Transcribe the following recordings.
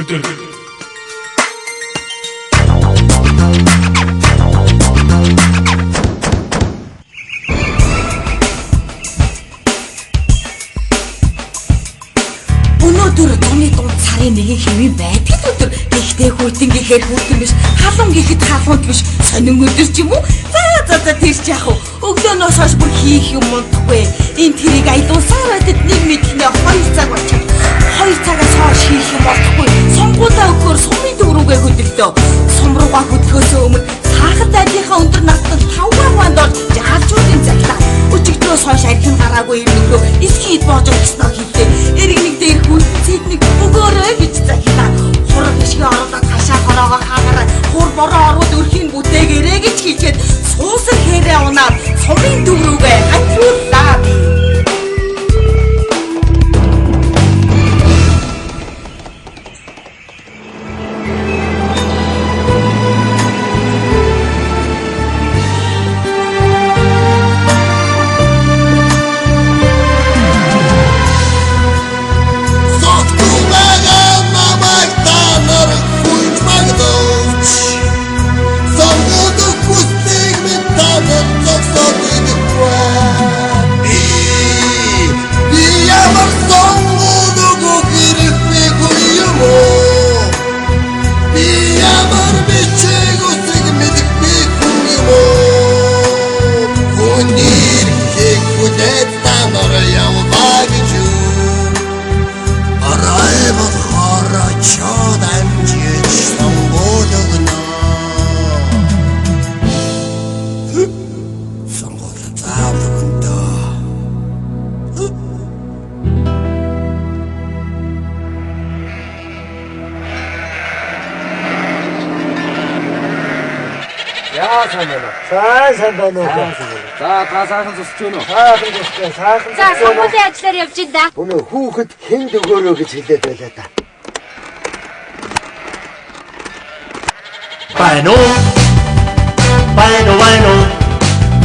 өдөр. Өнөөдөр зуны дунд сарын нэгэн хэвийн байдаг л өдөр. Гэхдээ хүйтэн гэхээр хүйтэн биш, халуун гэхэд халуун биш, сонин өдөр ч юм уу? За тэр ч яах вэ? Өглөөнөөс хойш бүр хийх юм унтахгүй. Энэ тэрийг аялуулсаар байдад нэг мэдхнээ 2 цаг болчиход 2 цагаас хойш хийх юм болтохгүй. Сонгуулаа өгөхөөр сумын төв рүүгээ хөдөлтөө. Сум руугаа хөдлөхөөсөө өмнө саахад дайдынхаа өндөр настанд 5 хаваанд орж жаалжуулын захилаа. Өчигдрөөс хойш архин гараагүй юм нөхрөө эсхий боож өгснөө хэллээ. Эрг нэг дээр хүйтэн цэднийг өгөөрэй гэж захилаа. Хураг хишгээ оруулаад хашаа хороогоо хаагаараа хур бороо орвол өрхийн бүтээгээрэй гэж хэлчихэд суусар хэрээ унаад сумын төв рүүгээ хажууллаа. Сайн байна уу? За та сайхан зусч байна уу? Сайхан зусч байна. Сайхан. За сонгуулийн ажлаар явж ин да. Өнөө хүүхэд хэн өгөөрөө гэж хэлээд байлаа да. Байна уу? Байна уу? Байна уу?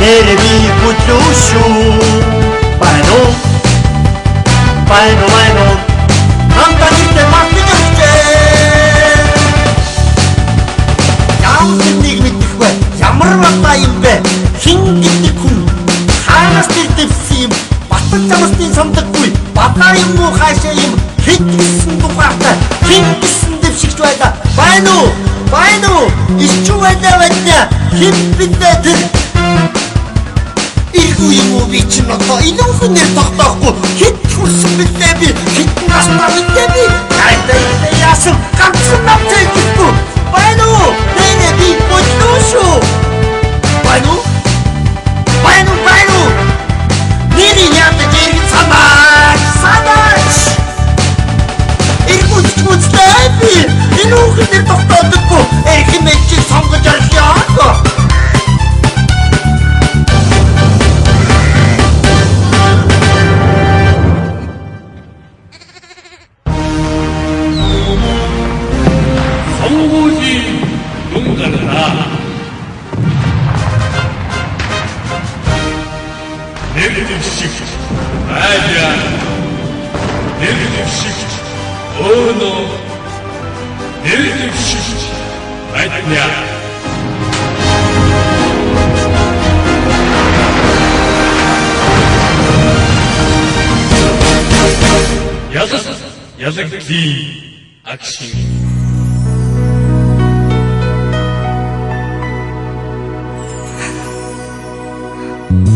Нэрээ би бүтлүү шүү. Байна уу? Байна уу? Байна уу? Намтай нэртэй мартаж өгчээ. Яавал нэг мэдэхгүй. Ямар бата юм бэ? Хэн гэдэг хүн? Хаанаас дэвсэн юм? Батал замсны сандаггүй. Бата юм уу хаашаа юм? Хэд гэсэн дугаартай? Хэн гэсэн дэвшигч байлаа? Байна уу? Байна уу? Ичүү байлаа байна. Хэн бэлээ тэр? Иргүй юм уу би чинь одоо энэ хүн нэр тогтоохгүй. Хэд хүрсэн бэлээ би? Хэд настай бэлээ би? Гайтай яасан? Ганцхан намтай гэхгүй. Байна уу? Нэ би бодлоо шүү. Байна уу? Байна уу? Байна уу? Нэрийн ядаж иргэн санаач, санаач. Эргүүлж мүцлээ би. Энэ хүүхэн нэр тогтоодоггүй. Эрхэм ээжийг сонгож орлоо. Сонгуулийн дүн гарлаа. Нэр дэвшигч байлаа. Нэр дэвшигч өөнө. Нэр дэвшигч байлаа. Язаг язагдлын агшин.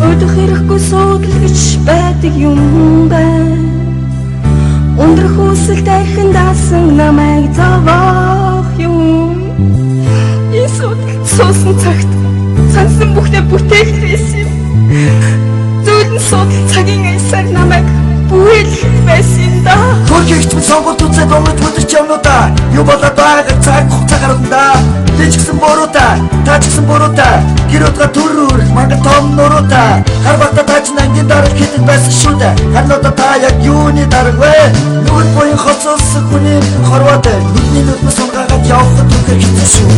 Өдөх хэрэггүй суудал гэж байдаг юм байна. Өндөр хүсэлт архин даасан намайг зовоох юм. Энэ суудалд суусан цагт сансан бүхнээ бүтээгэл байсан юм. Зөөлөн суудал цагийн аясаар намайг бүхэлхэд байсан юм да. Хөргөгч сонгуул түцээ донож өдөрч явна да. Юу болоод байгаа цаг хугацаа гарна да. Тэ ч гэсэн буруутай, та ч гэсэн буруутай. Гэр удаа төрөөр мангар том нуруутай. Хар багта та ч ангийн дарга хэдэд байсан шүү дээ. Харин одоо та яг юуны дарга вэ? Нүгэл буян хоцолсон хүний хорвоотой. Нүдний нүдмэс унгаагаад явахад үнэхээр хэцүү шүү.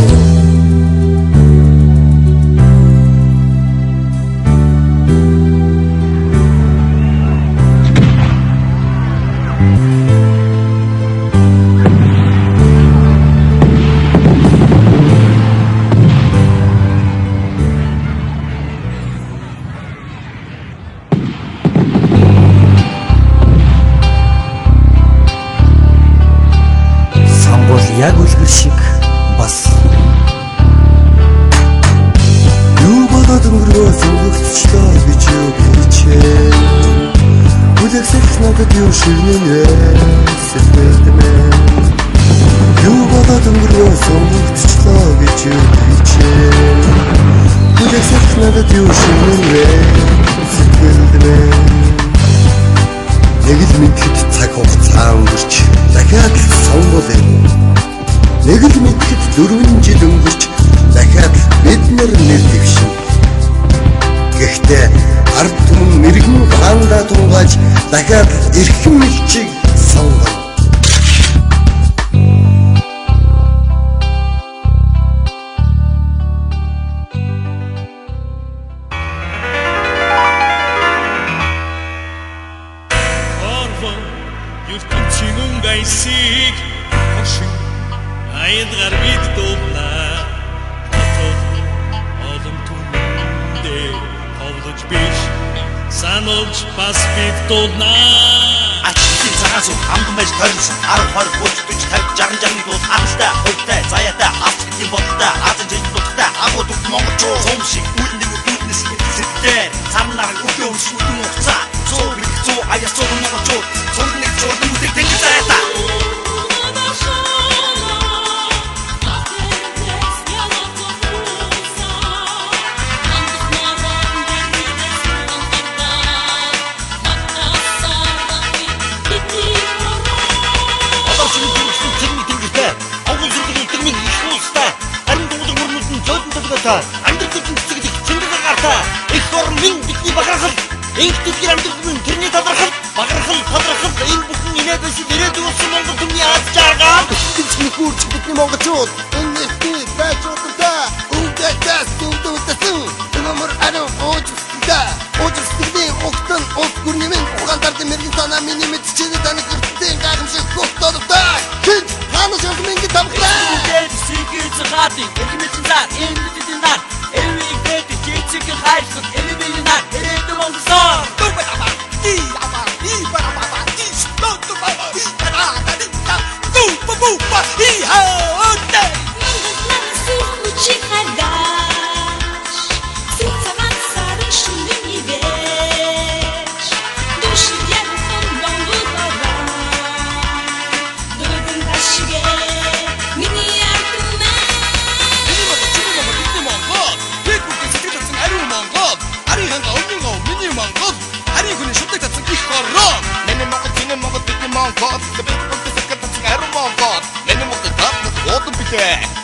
өнгөрөө сонгогдчлоо гэж юу хичээ. Хүлээсэх надад юу ширнэн вэ? Сэтгэлд мэн. Юу болоод өнгөрөө сонгогдчлоо гэж юу хичээ. Хүлээсэх надад юу ширнэн вэ? Сэтгэлд мэн. Нэг л мэдэхэд цаг хугацаа өнгөрч дахиад л сонгуул ирнэ. Нэг л мэдэхэд 4 жил өнгөрч дахиад л бид нар нэр дэвшин. Гэхдээ ард түмэн мэрэгэн хаандаа тунгааж дахиад л эрхэм элчийг сонгоно. Ертөнцийн өнгөйсийг хошин аяндгаар бид дуулнаа. Хотод олон түмэндээ ховлож биш сануулж бас бид дуулнаа. Ачийн цагаан сүм амдан байж тойрсон 10 20 30 40 50 60 61 бол хангалттай, хувьтай, заяатай, авч гэдэг бодолтой, азан жил дуттай, агуу дүр монголчуу цум шиг үл нэг үүднээс сэтгэлтэй царна наран үхээ өмс үдэн хугацаа 100 бэлэг 100 аяс 100 монголчуу цунд нэг чуулган үдэг тэнгэр заяатай. Амьдрал зүтэн цэцэглэх цэнгэл гартай их орн минь бидний бахархал инх дэлгэр амьдрал минь тэрний талархал бахархал талархал энэ бүхэн инээд байсан ирээдүйн болсон Монгол түмний аз жаргал Гинч нөхөрч бидний монголчууд энэ нэртэй байчуудаа өвдөтээс өвдөтсөн өмөр ариун ууж өсөлтөө ууж өсөлтний угтан улс гүрний минь ухаан дардын мэрэгэн санаа миний мэдчихэд таних ертөнцийн гайхамшиг хөтөлтэй хинч хаанаас явж минь тавхлаа.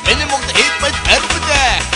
Миний Монгол эд баяд ариун битээ.